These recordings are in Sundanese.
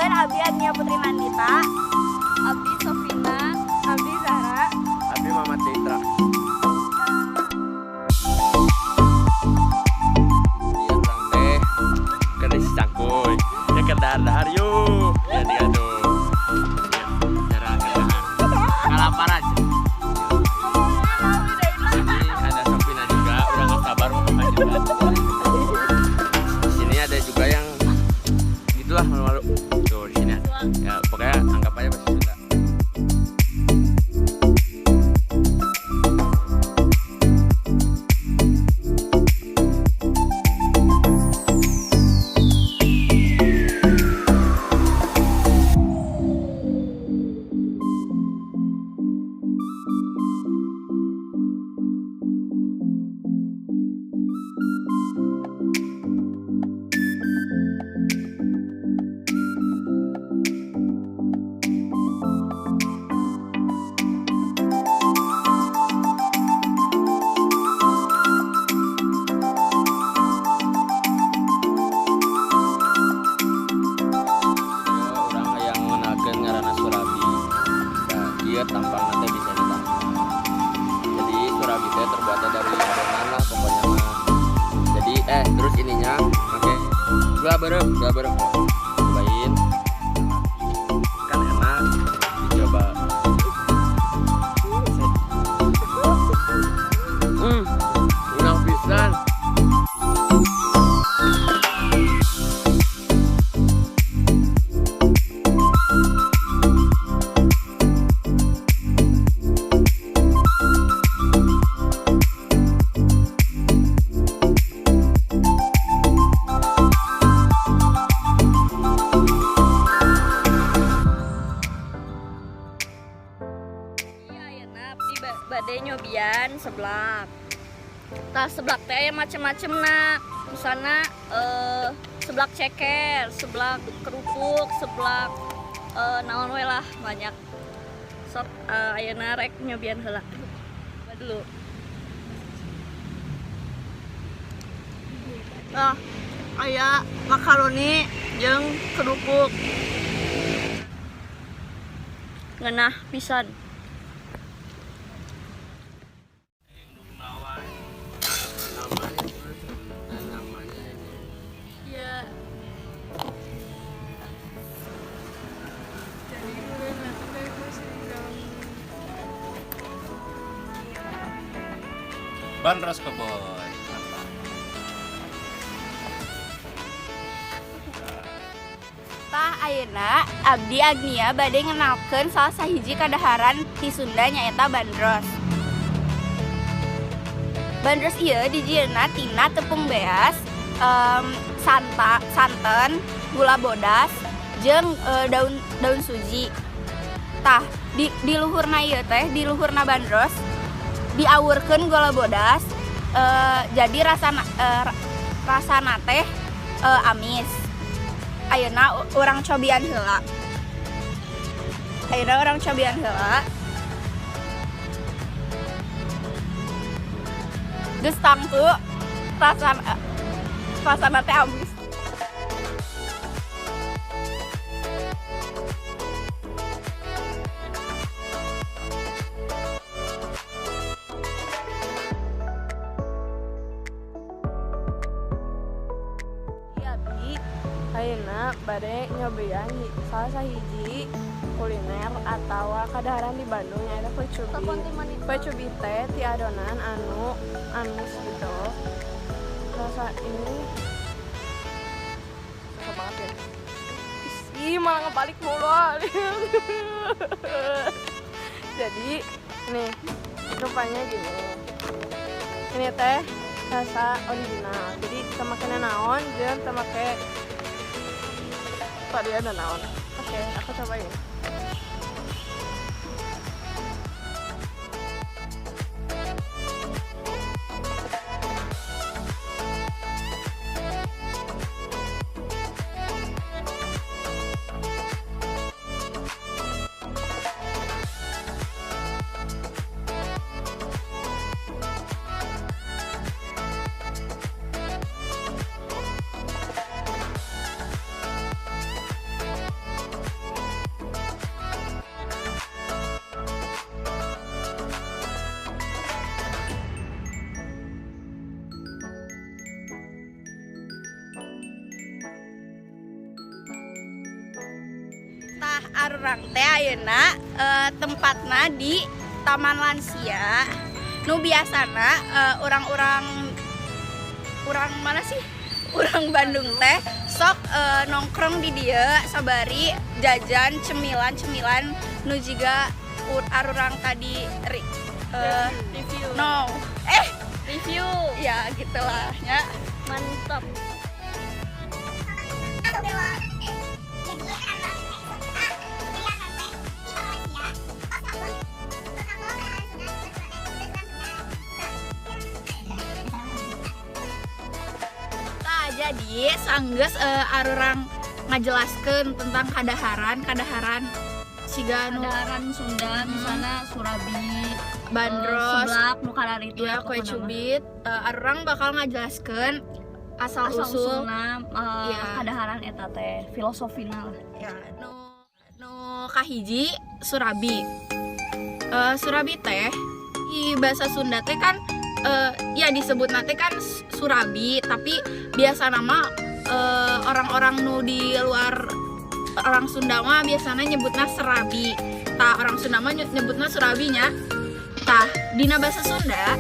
Tepangkeun abdi Agnia Putri Nandita, abdi Sofina, abdi Zahra, abdi Muhammad Citra. Iya, urang teh keur si cangkuy. Ya keur dahar-dahar yuk. Ya dia tuh. Ya, cara keur dahar. Kalaparan. Ini ada Sofina juga, udah nggak sabar mau makan juga. Di sini ada juga yang gitulah malu-malu. Tuh di sini. Ya, pokoknya anggap aja bahasa Sunda. Urang yang mengenalkan ngaranna surabi. Nah, ieu tampang nanti bisa ditambah. Jadi surabi teh terbuatnya dari adonan lah pokoknya mah. Jadi terus ininya pakai gula beureum, gula beureum. Cobain. Kan enak dicoba. Enak pisan. Iya, ayeuna abdi bade nyobian seblak. Tah, seblak teh aya macem-macem na. Misalna seblak ceker, seblak kerupuk, seblak naon we lah banyak. Sok ayeuna rek nyobian heula. Coba dulu. Ah, aya makaroni jeung kerupuk. Ngeunah pisan. Namanya ini. Iya. Jadi Bandros Keboy. Mantap. Tah, ayeuna abdi Agnia bade ngenalkeun salah sahiji kadaharan ti Sunda, nyaeta bandros. Bandros ieu dijieunna tina tepung beas, santen, gula bodas, jeung daun daun suji. Tah, di luhurna ieu teh, di luhurna bandros diawurkeun gula bodas, jadi rasana teh amis. Ayeuna urang cobian heula. Ayeuna urang cobian heula. Geus tangtu rasana teh amis. Abdi ayeuna bade nyobian salah sahiji kuliner atawa kadaharan di Bandung, nyaeta kue cubi. Kue cubi teh ti adonan anu amis gitu. Rasa ini susah banget ya. Ih, malah ngebalik mulu. Jadi nih rupanya gini. Ini teh rasa original. Jadi teu make naon jeung teu make tadi ada naon. Oke, aku cobain. Arurang teh ayeuna tempatna di Taman Lansia. Nu biasana orang-orang, orang mana sih? Orang Bandung teh sok nongkrong di dieu sabari jajan cemilan-cemilan nu jiga arurang tadi Review. No. Review. Ya gitulah ya. Mantap. Nah, jadi sanggeus arurang ngajelaskeun tentang kadaharan siga nu Kadaharan Sunda misalnya surabi, bandros, seblak, nu itu ya kue cubit. Arurang bakal ngajelaskeun asal, asal usul usulna Iya. kadaharan eta teh, filosofina lah. Ya, nu nu kahiji surabi. Surabi teh di bahasa Sunda teh kan ya disebut teh kan surabi, tapi biasa nama orang-orang nu di luar orang Sunda mah biasanya nyebutna serabi. Tah, orang Sunda mah nyebutna surabinya. Tah, dina bahasa Sunda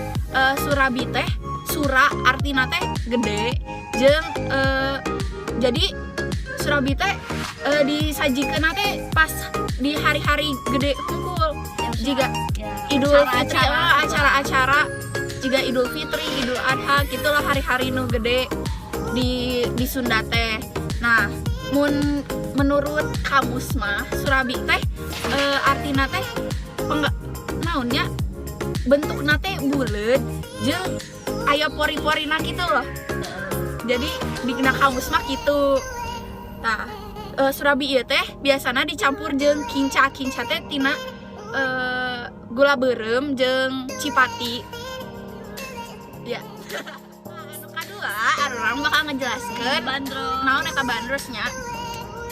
surabi teh sura artina teh gede jeung jadi surabi teh disajikeun teh pas di hari-hari gede hungkul jiga Ya, Idul Fitri acara-acara lah, acara-acara jiga Idul Fitri, Idul Adha gitulah, hari-hari nu gede di Sunda teh. Nah, mun menurut kamus mah surabi teh artina teh naonnya, bentukna teh buleut jeung aya pori-porina gitu loh. Jadi di kamus mah gitu. Nah, surabi ieu teh biasana dicampur jeung kinca. Kinca teh tina gula beureum jeung cipati. Ya. Nah, anu kadua, arurang bakal ngejelaskeun bandros. Naon eta bandrosnya.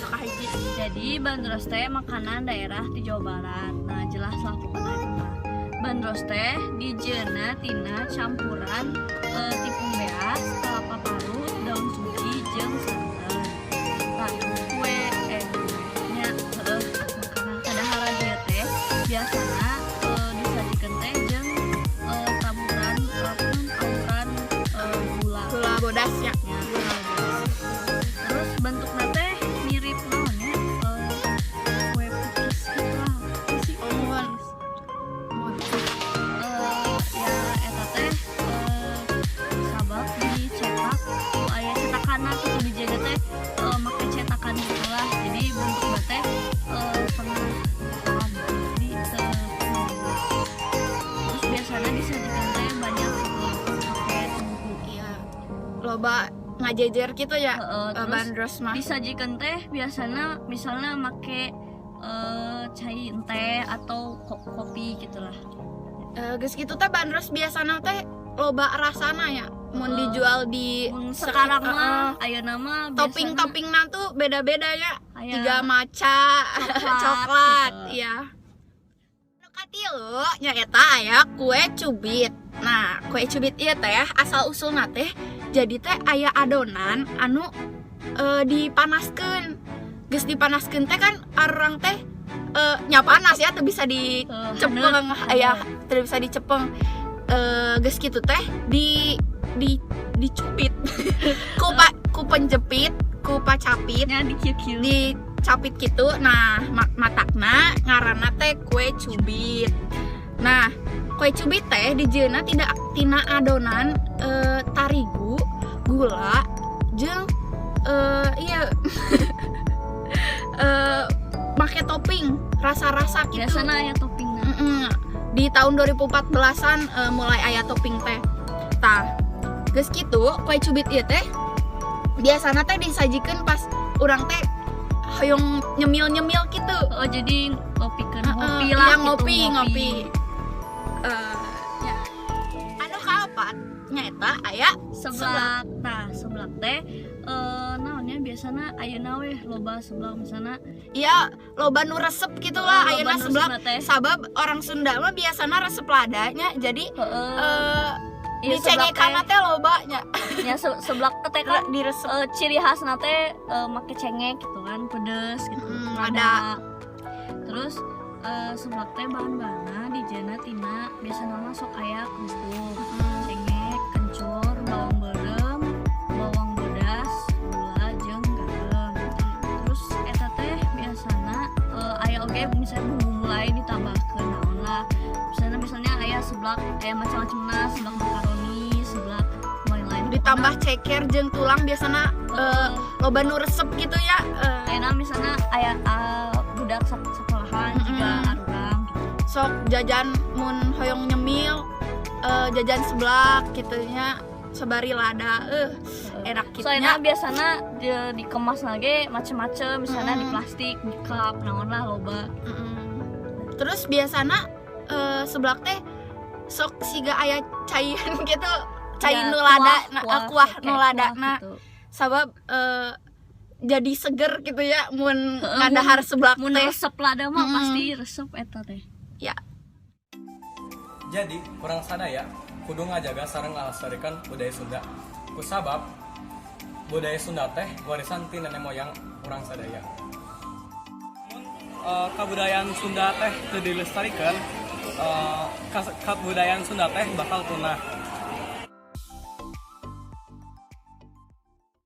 Nu kahiji. Jadi bandros teh makanan daerah di Jawa Barat. Nah, jelas lah pokoknya itu mah. Bandros teh dijieunna tina campuran tipung beas, kelapa parut, daun suji, jeung santan. Nah, kue nya heueuh makanan kadaharan ieu teh biasana disajikan teh jeung taburan auran gula. Gula bodas ya. Ya, gula bodas. Terus bentuknya teh mirip naon ya? Kue pukis gitu lah. Apa sih? Oh, mohon. Ya eta teh sabab dicetak ku aya cetakanna gitu, dijaga teh make cetakan gitu lah. Jadi bentuknya teh setengah di terus biasanya disajikan teh banyak pakai tungku. Iya. Loba ngajejer gitu ya. Heeh, terus bandros mah. Disajikan teh biasanya misalnya make cai teh atau kopi gitulah. Geus kitu teh bandros biasana teh loba rasana ya. Mun dijual di Mun sekarang mah ayeuna mah biasana topping-toppingna tuh beda-beda ya. Aya Tiga maca, coklat, coklat, gitu. iya. Nu katilu nyaeta aya kue cubit. Nah, kue cubit ieu teh asal usulna teh jadi teh aya adonan anu dipanaskeun. Geus dipanaskeun teh kan arurang teh nya panas ya, teu bisa dicepeng, haneut. Aya teu bisa dicepeng. Geus kitu teh di dicubit ku penjepit, ku pacapit, Nya di kieu-kieu. Dicapit gitu. Nah, matakna ngaranna teh kue cubit. Nah, kue cubit teh dijieunna tidak tina adonan tarigu, gula, jeung iya make topping rasa-rasa gitu. Biasana aya toppingna. Di tahun 2014-an mulai aya topping teh. Tah, geus kitu kue cubit ieu teh biasana teh disajikan pas urang teh hoyong nyemil-nyemil gitu. Oh, jadi ngopikeun Heeh, ngopi lah iya, gitu, ngopi, ngopi. Ya. Anu kaopat nyaeta aya Seblak. Nah, seblak teh naonnya, biasana ayeuna weh loba seblak misalna. Iya, loba nu resep gitu lah Loba ayeuna nu seblak. resep teh. Sabab orang Sunda mah biasana resep ladanya, jadi Heeh. Iya, dicengekanna seblak teh loba nya. Ya, seblak teh kan Diresep. Ciri khasna teh make cengek gitu kan, pedes gitu. Ada Terus seblak teh bahan-bahanna dijieunna tina biasana mah sok aya kerupuk, cengek, kencur, bawang beureum, bawang bodas, gula jeung garam. Terus eta teh biasana aya oge misalnya bumbu lain ditambahkeun naon lah. Misalnya misalnya aya seblak aya macam-macamna, seblak makaroni, seblak lain-lain. Ditambah ceker jeung tulang biasana loba nu resep gitu ya. Ayeuna misalnya aya budak sekolahan juga arurang gitu. Sok jajan mun hoyong nyemil, jajan seblak gitu nya, sabari lada, enak gitu Soalnya nya. Biasanya dikemas lagi macem-macem, misalnya di plastik, di cup, naon lah loba. Terus biasana seblak teh sok siga aya caian gitu, cai Ya, nu lada nah, kuah kayak nu lada kuah nah gitu. Sabab jadi seger gitu ya mun Heeh, ngadahar seblak mun teh. Resep lada mah pasti resep eta teh. Ya. Jadi, urang sadaya kudu ngajaga sareng ngalestarikan budaya Sunda. Kusabab budaya Sunda teh warisan ti nenek moyang urang sadaya. Mun kabudayaan Sunda teh teu dilestarikan, kabudayaan Sunda teh bakal punah.